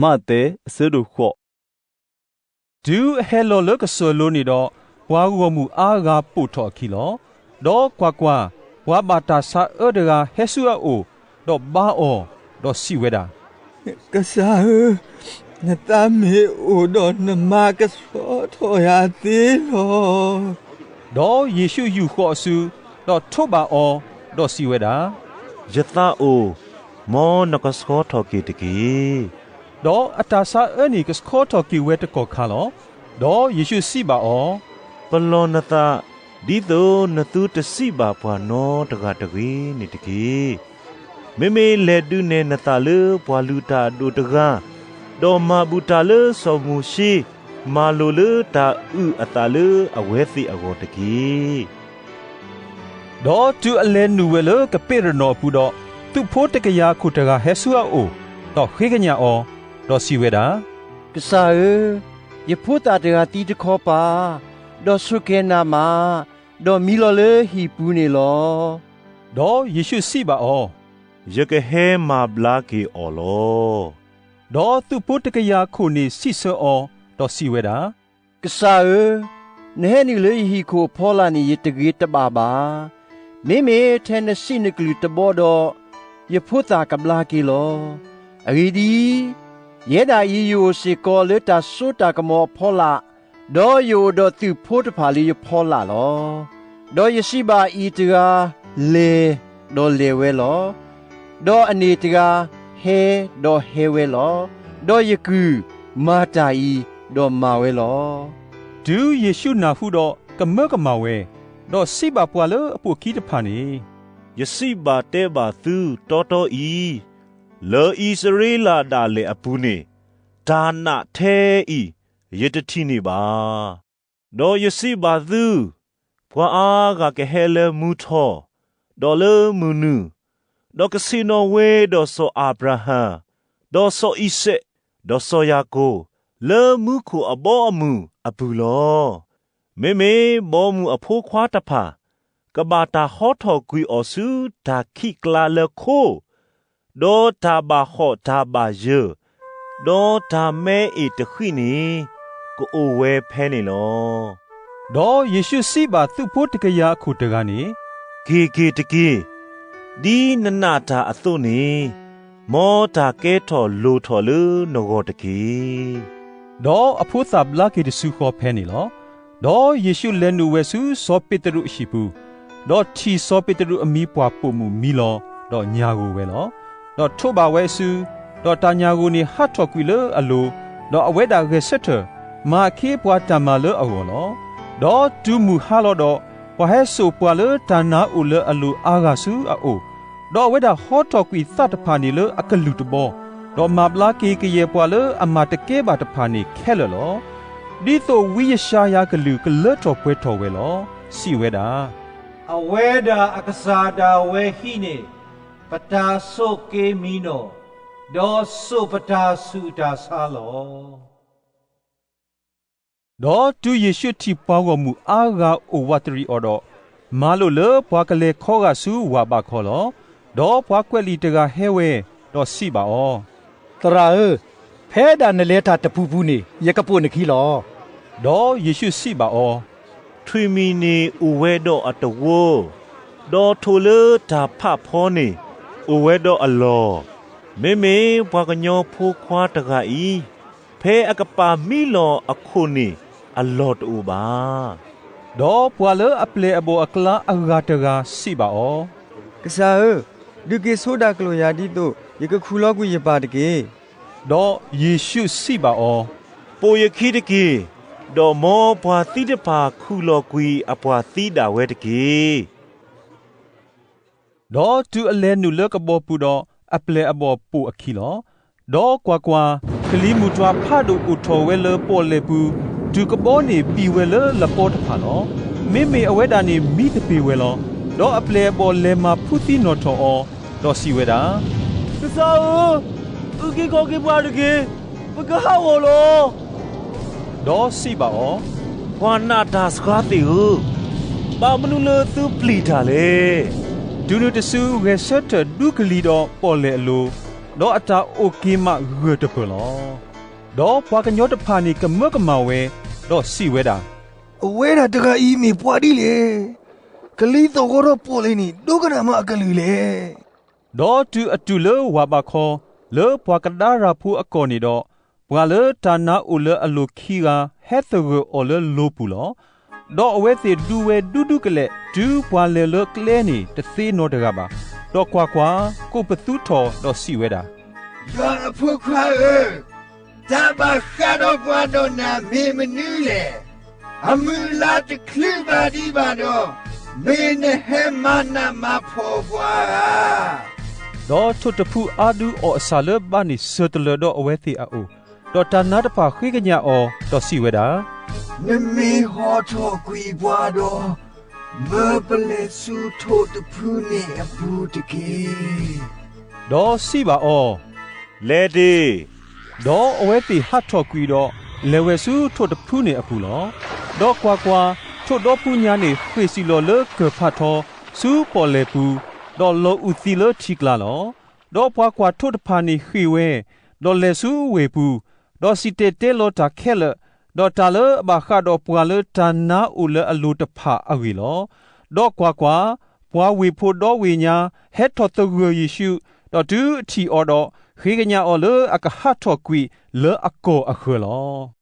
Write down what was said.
မးသဲ အဆၢဒိၣ်ဃိး. တုၤအဟဲလီၤလၢကစၢၢ်လိၤန့ၣ်ဒီး, ပှၤဂီၢ်မုၢ်အါဂၤပိာ်ထီၣ်အခံလီၤ. ဒီးကွၢ်ကွၢ်, ပှၤဘၣ်တၢ်ဆါအၢတဂၤဟဲဆူအအိၣ်, ဒီးဘါအီၤ, ဒီးစံးဝဲဒၣ်, ကစၢ်ဧၢ, နသးမ့ၢ်အိၣ်ဒီးနမၤကဆှီထီၣ်ယၤသ့လီၤ. ဒီးယ့ၣ်ရှူးယူာ်ဃီၤအစု, ဒီးထိးဘၣ်အီၤ, ဒီးစံးဝဲဒၣ်, ယသးအိၣ်, မ်နကဆှီထီၣ်က့ၤတက့ၢ်. ဒီးအတၢ်ဆါအၢန့ၣ်ကဆှီထီၣ်က့ၤဝဲတကီၢ်ခါလီၤ. ဒီးယ့ၣ်ရှူးစံးဘၣ်အီၤ, ပလီၢ်နသး, ဒ်သိးနသုတစံးဘၣ်ပှၤနီတဂၤတဂ့ၤန့ၣ်တက့ၢ်. မ့မ့ၢ်လဲၤဒုးနဲၣ်နသးလၢပှၤလုၢ်တၢ်အဒိၣ်တဂၤ, ဒီးမၤဘူၣ်တၢ်လၢစီၤမိၤၡ့, မၤလိာ်လၢတၢ်အုၣ်အသးလၢအဝဲသ့ၣ်အဂီၢ်တက့ၢ်. ဒီးတုၤအလဲၤနုာ်ဝဲလၢကပ့းရနီၣ်အပူၤဒီး, သုးဖိတကယၤခိၣ်တဂၤဟဲဆူအအိၣ်, ဒီးဃ့ကညးအီၤ, ဒီးစံးဝဲဒၣ်, ကစၢ်ဧၢ, ယဖိသၣ်တဂၤသံတခီပၤ, ဒီးဆိၣ်ကဲၤနးမး, ဒီးမံလီၤလၢဟံၣ်ပူၤန့ၣ်လီၤ. ဒီးယ့ၣ်ရှူးစံးဘၣ်အီၤ, ယကဟဲမၤဘျါက့ၤအီၤလီၤ. ဒီးသုးဖိတကယၤခိၣ်န့ၣ်စံးဆၢအီၤ, ဒီးစံးဝဲဒၣ်, ကစၢ်ဧၢ, နဟဲနုာ်လၢယဟံၣ်ခိၣ်အဖီလာ်န့ၣ် ယတဂ့ၤတဘၣ်ဘၣ်. မ့မ့ၢ်ထဲနစံးနကလုၢ်တဘီဒီး, ယဖိသၣ်ကဘျါက့ၤလီၤ. အဂ့ၢ်ဒ်အံၤ, ယဲဒၣ်အံၤယအိၣ်စ့ၢ်ကီးလၢတၢ်စိတၢ်ကမီၤအဖီလာ်, ဒီးယအိၣ်ဒီးသုးဖိတဖၣ်လၢယဖီလာ်လီၤ. ဒီးယစံးဘၣ်အံၤတဂၤ, လဲၤ, ဒီးလဲၤဝဲလီၤ. ဒီးအန့ၣ်တဂၤ, ဟဲ, ဒီးဟဲဝဲလီၤ. ဒီးယကုၢ်, မၤတၢ်အံၤ, ဒီးမၤဝဲလီၤ. တုၤယ့ၣ်ရှူးနၢ်ဟူဒီးကမၢကမၣ်ဝဲ, ဒီးစံးဘၣ်ပှၤလၢအပိာ်ခံတဖၣ်န့ၣ်, ယစံးဘၣ်တဲဘၣ်သုတီတီအံၤ, လၢအံၣ်စရ့လးဒၣ်လဲာ်အပူၤန့ၣ်, တၢ်နာ်ထဲအံၤယတထံၣ်န့ၢ်ဘၣ်. ဒီးယစံးဘၣ်သု, ပှၤအါဂၤကဟဲလၢမုၢ်ထီၣ်, ဒီးလၢမုၢ်နုာ်, ဒီးကဆ့ၣ်နီၤဝဲဒီးစီၤအၤဘြၤဟၣ်, ဒီးစီၤအံၤစဲး, ဒီးစီၤယၤကိာ်, လၢမူခိၣ်အဘီအမုၢ်အပူၤလီၤ. မ့မ့ၢ်ဘီမုၢ်အဖိခွါတဖၣ်, ကဘၣ်တၢ်ဟီထီၣ်ကွံာ်အီၤဆူတၢ်ခံးကျါလၢခိ, ဒီးတၢ်ဘၣ်ဟီၣ်တၢ်ဘၣ်ယၢၤ, ဒီးတၢ်မဲအ့ၣ်တဃံးန့ၣ်, ကအိၣ်ဝဲဖဲန့ၣ်လီၤ. ဒီးယ့ၣ်ရှူးစံးဘၣ်သုးဖိတကယၤအခိၣ်တဂၤန့ၣ်, က့ၤက့ၤတက့ၢ်, ဒ်နနာ်တၢ်အသိးန့ၣ်, မ်တၢ်ကဲထီၣ်လိၤထီၣ်လၢနဂီၢ်တက့ၢ်. ဒီးအဖိသၣ်ဘျါက့ၤတစုဃီဖဲန့ၣ်လီၤ. ဒီးယ့ၣ်ရှူးလဲၤနုာ်ဝဲဆူစီၤပ့းတရူးအဟံၣ်ပူၤ, ဒီးထံၣ်စီၤပ့းတရူးအမံၤပှၢ်ပိာ်မုၣ်မံလီၤ, ဒီးညၣ်ဂိၢ်ဝဲလီၤ. ဒီးထိးဘၣ်ဝဲအစု, ဒီးတၢ်ညၣ်ဂိၢ်န့ၣ်ဟးထီၣ်ကွံာ်လၢအလိၤ, ဒီးအဝဲဒၣ်ဂဲၤဆၢထၢၣ်, မၤအခ့အပှၤတၢ်မၤလၢအဂီၢ်လီၤ. ဒီးတုၤမုၢ်ဟါလီၤဒီး, ပှၤဟဲစိာ်ပှၤလၢတၢ်နါအိၣ်လၢအလိၤအါဂၤဆူအအိၣ်, ဒီးအဝဲဒၣ်ဟီထီၣ်ကွံာ်သးတဖၣ်န့ၣ်လၢအကလုၢ်တဘီ, ဒီးမၤဘျါက့ၤကယဲၢ်ပှၤလၢအမၤတကဲဘၣ်တဖၣ်န့ၣ်ခဲလၢာ်လီၤ. ဒ်သိးဝံယၡါယၤကလုၢ်ကလၢထီၣ်ပှဲၤထီၣ်ဝဲလီၤ. စံးဝဲဒၣ်, အဝဲဒၣ်အကစၢ်ဒၣ်ဝဲဟံးန့ၢ် ပတၢ်ဆိးက့မံနီၣ်, ဒီးစိာ်ပတၢ်ဆူးတၢ်ဆါလီၤ. ဒီးတုၤယ့ၣ်ရှူးထံၣ်ပှၤဂီၢ်မုၢ်အါဂၤအိၣ်ဝးတရံးအီၤဒီး, မၤလိာ်လၢပှၤကလဲၤခီဂာ်ဆူဝၣ်ဘးခီလီၤ. ဒီးပှၤကွဲးလံာ်တဂၤဟဲဝဲ, ဒီးစံးဘၣ်အီၤ, သရၣ်ဧၢ, ဖဲဒၣ်နလဲၤတၢ်တပူၤပူၤန့ၣ် ယကပိာ်နခံလီၤ. ဒီးယ့ၣ်ရှူးစံးဘၣ်အီၤ, ထွံၣ်မံၣ်န့ၣ်အိၣ်ဝဲဒီးအတဝီ, ဒီးထိၣ်လၢတၢ်ဖးဖီန့ၣ်အိၣ်ဝဲဒီးအလီၢ်, မ့မ့ၢ်ပှၤကညီဖိခွါတဂၤအံၤ, ဖဲအကပာ်မံလီၤအခိၣ်န့ၣ်အလီၢ်တအိၣ်ဘၣ်. ဒီးပှၤလၢအပျဲၢ်အဘီၣ်အကျါအဂၤတဂၤစံးဘၣ်အီၤ, ကစၢ်ဧၢ, ဒုးက့ၤဆိဒၣ်ကျိာ်ယၤဒ်သိးယကခူၣ်လီၤကွံာ်ယပၢ်တက့ၢ်. ဒီးယ့ၣ်ရှူးစံးဘၣ်အီၤ, ပိာ်ယခံတက့ၢ်, ဒီးမ်ပှၤသံတဖၣ်ခူၣ်လီၤကွံာ်အပှၤသံဒၣ်ဝဲတက့ၢ်. ဒီးတုၤအလဲၤနုာ်လၢကဘီပူၤဒီး, အပျဲၢ်အဘီၣ်ပိာ်အခံလီၤ. ဒီးကွၢ်ကွၢ်, ကလံၤမုၢ်တွၤဖးဒိၣ်အိၣ်ထီၣ်ဝဲလၢပီၣ်လဲၣ်ပူၤ, တုၤကဘီန့ၣ်ပံာ်ဝဲလၢလပီတဖၣ်လီၤ. မ့မ့ၢ်အဝဲဒၣ်န့ၣ်မံသပ့ၤဝဲလီၤ. ဒီးအပျဲၢ်အဘီၣ်လဲၤမၤဖုသံနီၣ်ထီၣ်အီၤ, ဒီးစံးဝဲဒၣ်, ကစၢ်ဧၢ, အုၣ်က့ၤခီၣ်က့ၤပှၤတက့ၢ်, ပကဟးဂီၤလီၤ. ဒီးစံးဘၣ်အီၤ, ပှၤနာ်တၢ်စှၤသ့ၣ်ဧၢ, ဘၣ်မနုၤလၢသုပျံၤတၢ်လဲၣ်. တုၤနုၤတစုဂဲၤဆၢထၢၣ်ဒူကလံၤဒီးပီၣ်လဲၣ်အလိၤ, ဒီးအတၢ်အိၣ်က့ၤမးဂၢၢ်တပၢၢ်လီၤ. ဒီးပှၤကညီတဖၣ်န့ၣ် ကမၢကမၣ်ဝဲ, ဒီးစံးဝဲဒၣ်, အဝဲဒၣ်တဂၤအံၤမ့ၢ်ပှၤဒ်လဲၣ်. ကလံၤသီၣ်ဂီၤထီၣ်ပီၣ်လဲၣ်န့ၣ် ဒိကနၣ်မးအကလုၢ်လဲၣ်. ဒီးတုၤအတုၤလၢဝၢ်ဘးခီ, လၢပှၤကဒါရၤဖိအကီၢ်န့ၣ်ဒီး, ပှၤလၢတၢ်နါအိၣ်လၢအလိၤခံဂၤ ဟဲသဂၢၢ်အီၤလၢလိၤပူၤလီၤ. ဒီးအဝဲသ့ၣ်ဒူဝဲဒူဒူကလဲာ် တုၤပှၤလဲၤလၢကျဲန့ၣ် တသ့နီတဂၤဘၣ်. ဒီးကွၢ်ကွၢ်, ကိးပသူထီၣ်ဒီးစံးဝဲဒၣ်, ယွၤအဖိခွါဧၢ, တၢ်ဘၣ်ဃးဒီးပှၤဒီးနၤမ့ၢ်မနုၤလဲၣ်. အမုၢ်အလါတချုးဘၣ်ဒံးဘၣ်ဒီး, မ့ၢ်နဟဲမၤနးမၤဖှီၣ်ပှၤဧါ. ဒီးထိၣ်တဖုအါဒုအီၣ်အဆၣ်လၢဘါန့ၣ် စၢၤတလၢာ်ဒီးအဝဲသ့ၣ်အအိၣ်, ဒီးတၢ်နါတဖၣ်ဃ့ကညးအီၤ, ဒီးစံးဝဲဒၣ်, နမ့ၢ်ဟီထီၣ်ကွံာ်ပှၤဒီး, မၢပလဲၤဆူထိၣ်တဖုန့ၣ်အပူၤတက့ၢ်. ဒီးစံးဘၣ်အီၤ, လဲၤတ့ၢ်. ဒီးအဝဲသ့ၣ်ဟးထီၣ်ကွံာ်ဒီး, လဲၤဝဲဆူထိၣ်တဖုန့ၣ်အပူၤလီၤ. ဒီးကွၢ်ကွၢ်, ထိၣ်ဒီဖှူညါန့ၣ် ဃ့ၢ်စံၣ်လီၤလၢကၢၢ်ဖးထီ, ဆူပီၣ်လဲၣ်ပူၤ, ဒီးလီၤအုၣ်သံလၢထံကျါလီၤ. ဒီးပှၤကွၢ်ထိၣ်တဖၣ်န့ၣ်ဃ့ၢ်ဝဲ, ဒီးလဲၤဆူဝ့ၢ်ပူၤ, ဒီးစံၣ်တဲၤတဲလီၤတၢ်ခဲလၢာ်, ဒီးတၢ်လၢအဘၣ်ဃးဒီးပှၤလၢတၢ်နါအိၣ်လၢအလိၤတဖၣ်အဂ့ၢ်လီၤ. ဒီးကွၢ်ကွၢ်, ပှၤဝ့ၢ်ဖိဒီဝ့ၢ်ညါ ဟဲထီၣ်သဂၢၢ်ယ့ၣ်ၡူး, ဒီးတုၤအထံၣ်အီၤဒီး, ဃ့ကညးအီၤလၢအကဟးထီၣ်ကွံာ်လၢအကီၢ်အဃၢၤလီၤ.